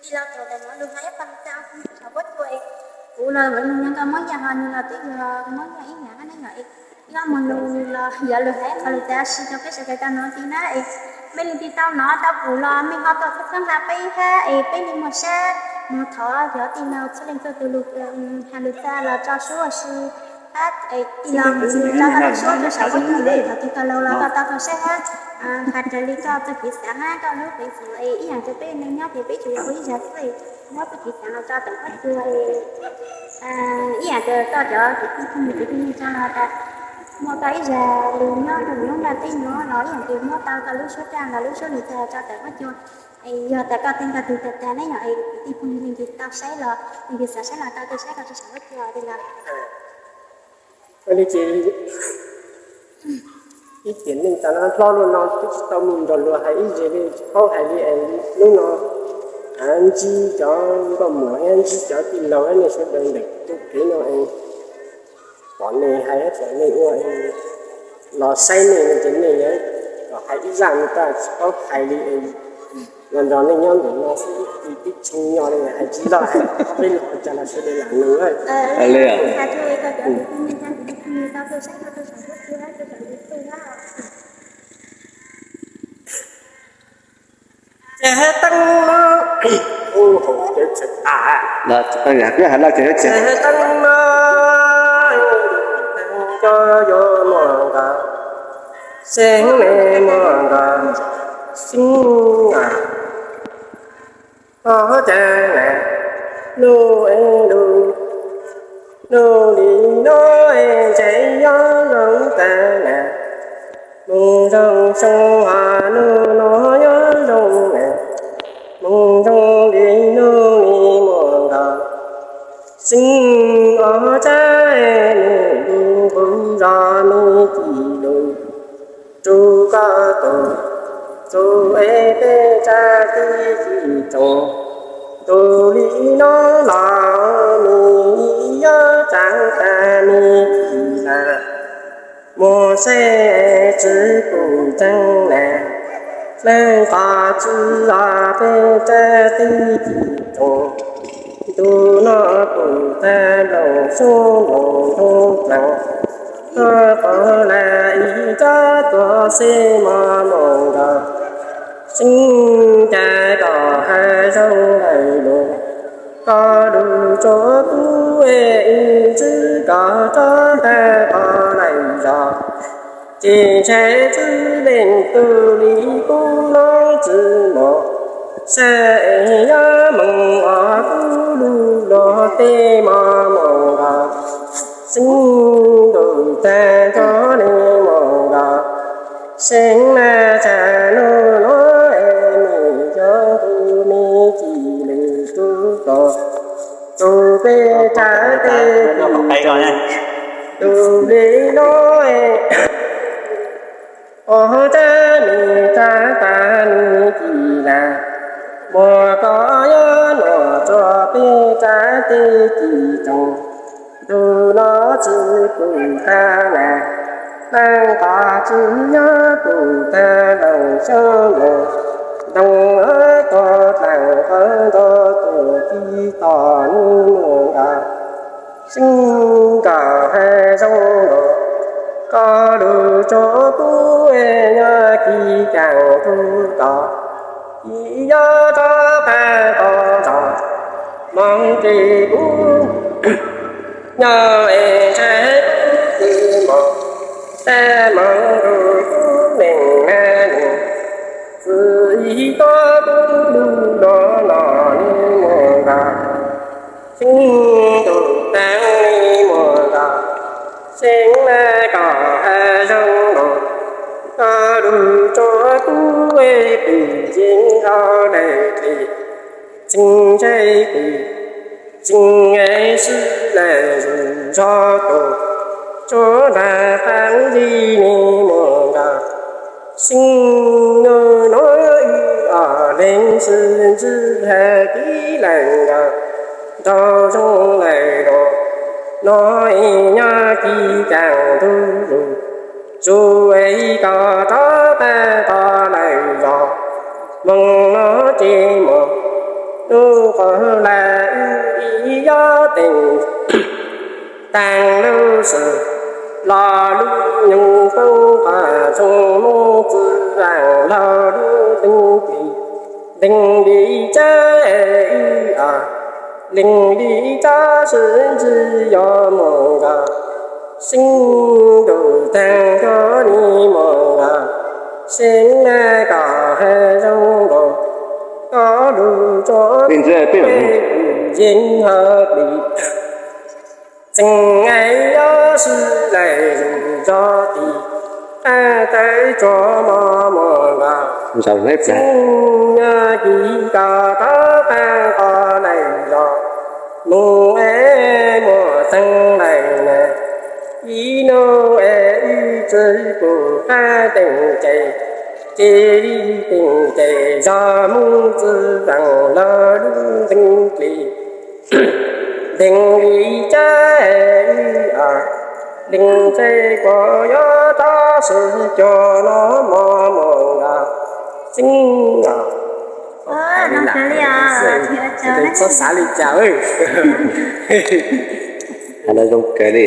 Los txog ntawm no lus hais ib qho lus txaj ob tug saum huab cua es kuv los nws nyob nkaus Moob Yaj ho nws los twb yog Moob Yaj ib yam hab ne yom es, ib ob mus lus los yog lus hais ib qho lus txaj si rau peb sawv daws tau hnov ntxiv na es, mej leej twg tau hnov tau pum los mej ho tuaj txhawb nqa peb hab es peb li muag sab mus thov cov tij laug txhua leej txhua tus lus, has lus txaj los tso suab si hab tij laug tso tau lub suab rau saum huab cua es thaum twg tau laus los koj tau tau saib hab, has raws li koj txoj kev xav hab koj lub peev xwm es ib yam nkaus peb neeg nyob ces peb tsuas yog ua ib zag xwb, muab txoj kev xav los tso tawm huab cua es ib yam nkaus koj cov kwv tij phooj ywg kwv tij neej tsa los tas muaj koj ib zag lus nyob rau hnub no tej nuav los ib yam nkaus muab tau koj lub suab raj los lub suab lus txaj tso tawm huab cua es yog tas koj tej nkoj twg tag tag ne yog es kwv tij phooj ywg leej twg tau saib los leej twg xav saib los tau tuaj saib koj rau saum huab cua li los li ces ib tiam neej tas no hlob luaj no twb tsis tau mus nrog luag hais ib zag li, tsis paub hais li es hnub no ntsib cov nkauj muam hab ntsib cov tij laug hab nej sawv daws ntawm tus kev no es pom nej hais hab pom nej ua los saib nej no ces nej yuav kom hais ib zaj no tas tsis paub hais li es los nrog nej nyob ntawm no xwb ib tib tshee nyob li hais tsis tau hais ob peb lo cas los sawv daws lam nug. Ces teeb no, ces teeb no, cov yuav muaj nkaus, xeeb ne muaj nkaus, xeeb a, ho cas na, nuj es nuj, nuj li no es ntshe yuav zoo tas na, moog zoo xyoo ho nuj no yuav zoo na, moog zoo li nuj li muaj nkaus, xeeb o cas es nws lug nqus zog me ci lug rua koj tug, txug es peb tsa tij ci tsoom, tug li no los nws yuav tsaam tas me ci na, muaj seb tsi pum tseeb na, leej qhov tsi los peb tsa tij ci tsoom, ntu no pum tag nplooj xyoob nplooj ntoo dlaag, koj qhov lawm ib tsob tuag xeb mos moog nkaus, xeeb cas koj hais zoo lawm lug, koj lug tsuav kub es wb ntsib koj rov tag qhov lawm zog, ces ntshe tsi leej tug li kub noob tsi mos, saib es yuav moog os kub lug luag tej mos moog nkaus, xeeb ntuj tag nrho li moog nkaus, xeeb na tsa nuj nuav es nws yuav nqus me ci lug rua koj tug, tug peb tsa tij ci tsoom, tug li no es o tsa nws tsa tas nws ci na, muaj koj yuav nuav tsuav peb tsa tij ci tsoom, ntu no tsi pum tag na, leej qhov tsi yuav pum tag nplooj xyoob nplooj ntoo, tuag dlaag qhov ntuj tuag ci tog nws muaj nkaus, xeeb koj hais zoo lug, koj lug tsuav kub es nyob ci caam rua koj, ci yuav rov tag koj zog, moog ci kub nyob es ntshai kub ci moog, tag moog rua kub neeg na nws, txwv ib tsob kub lug los los li muaj nkaus, xeeb ntuj tag li muaj nkaus, xeeb na koj hais zoo lug, koj lug tsuav kub es pum yeej hau lawm teg, tseeb ntshe pum tseeb es sib lawm zug zog tug, tsuav nraag qaab li ni muaj nkaus, xeeb nub nuav wb ob leeg sib ntsib hab pib lawm nkaus, nraug zoo lawm lug, nuav es nyob ci caam ntuj lug, tsuav es koj rov tag koj lawm zog, moog nuav ces moog Lub qhov lawm wb ib yob teem taag lub sij los lub nyoog poob qhov rooj moog txwv vaam laug lub nteeg plig nteeg li tsab wb os, leeg li tsab sib ntsib yuav moog nkaus, seeb ntuj taag nrho li moog nkaus, seeb nab kom hab zoo nkaus koj lug tso peb yeej hab plig. Txeeg es yuav sib laim zug zog tim qaab tawv tsuag mos mos nkaus, txeeg nyob kis koj qhov qaab qhov laim zog moog es muaj txeeg laim na. Ib nub es wb tsi pum qaab teem ces, ces li teem ces zog moog txwv vaam laug lub nteeg plig nteeg li tsab wb os, leeg ntshe kuas yuav tau sib cuag no mos mos nkaus, seeb os. Txhob xav li cas, hais no zoo kawg li.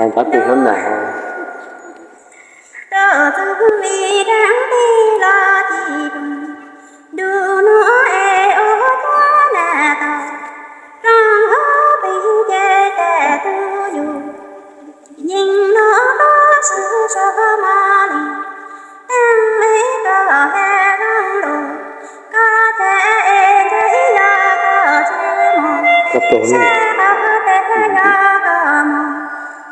Ntawd twb hnub na, rau txuj mi dlaab teb los ci ntu nua es ua tuab na tau, rau hauv peb ces tes tub yug, yeej nua tuab tsi suav mos li, taag le koj has zoo lug, koj ces ntse yog koj tsi mog, sab qhov tes yog koj mog,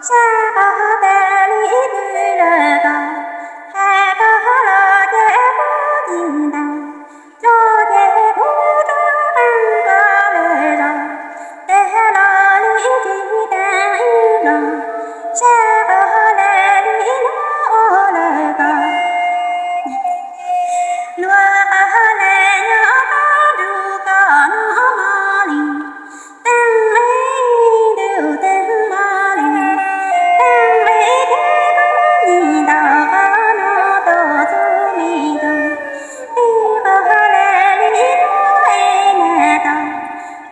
sab qhov tes li twg le koj, has koj los ces kuv ci ntawd, tso ces kuv rov qeej koj le zog, tes los li tsi taag ib los, sab qhov le li luag ua le koj, luag qhov le nyob koj nrug koj nua mos li, taag le ntuj taag mos li, taag le teb koj ci ntawd koj nua tuab txuj mi koj, teb qhov le li luag es na tau,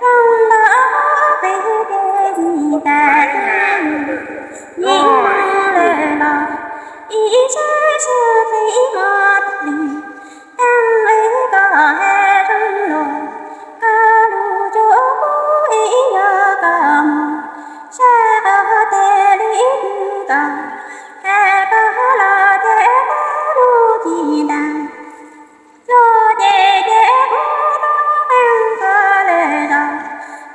rau los peb ces ci tas yeej mog le los, ib sab sab peb mog li, taag le koj has zoo lug, koj lug tso kuv es yog koj mog, sab qhov tes li twg koj, has koj los ces kuv lug ci ntawd, tso ces ces kuv rov qeej koj le zog,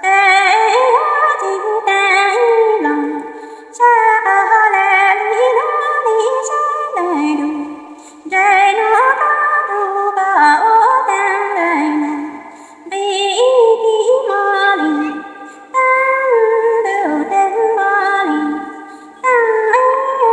tes yog ci taag ib los, sab qhov le li luag li sab le lug, ntse nua koj nrug koj ua taag le na, nqi ib kis mos li, taag ntuj taag mos li, taag le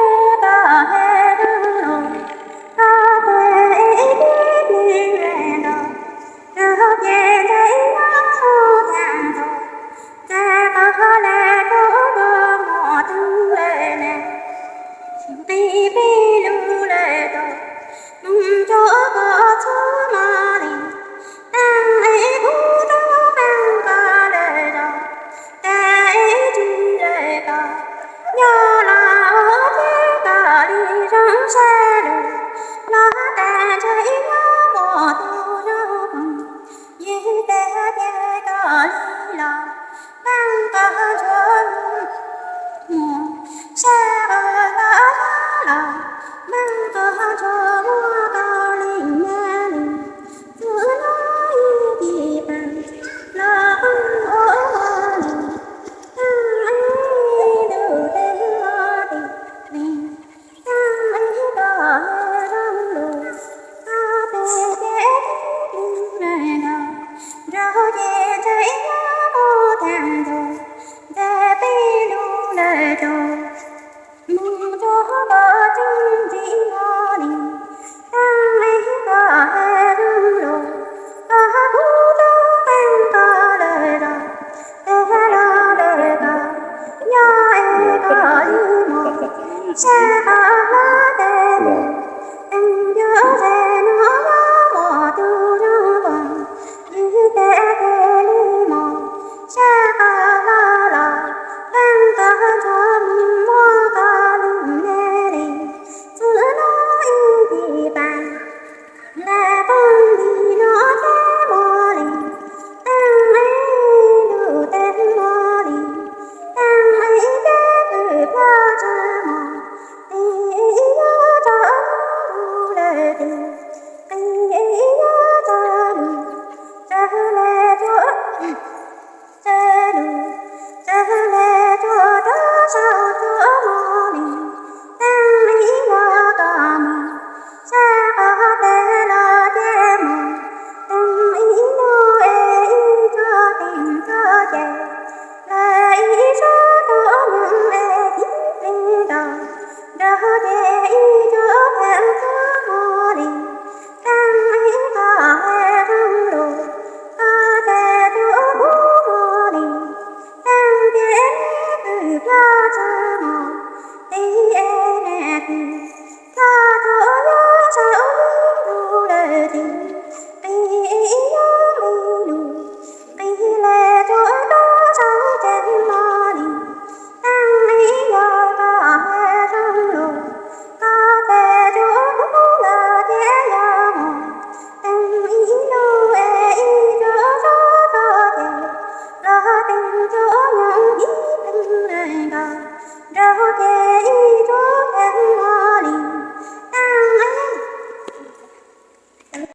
Sab qhov hlob tej lus, teem ncuab ze no yuav muaj tus zoo tuaj, ywg tej kev li mos, sab qhov hlob los, teem koj ntsuag mus muab koj lub npe li, txwv no ib ncig pas, lawv teem li no thiab muaj li, teem ib lus tej muaj li, teem ib ceg pw ploj tsawg mos, qis ib yuav txog lub lawm qis, qis ib yuav txog lus, tsawg le tsuav, tsawg lus, tsawg le tsuav rau saum tsuas muaj li, teem ib los koj mus, sab qhov tej los ces mus, teem ib lus es ib tsuag teem tsuag ces,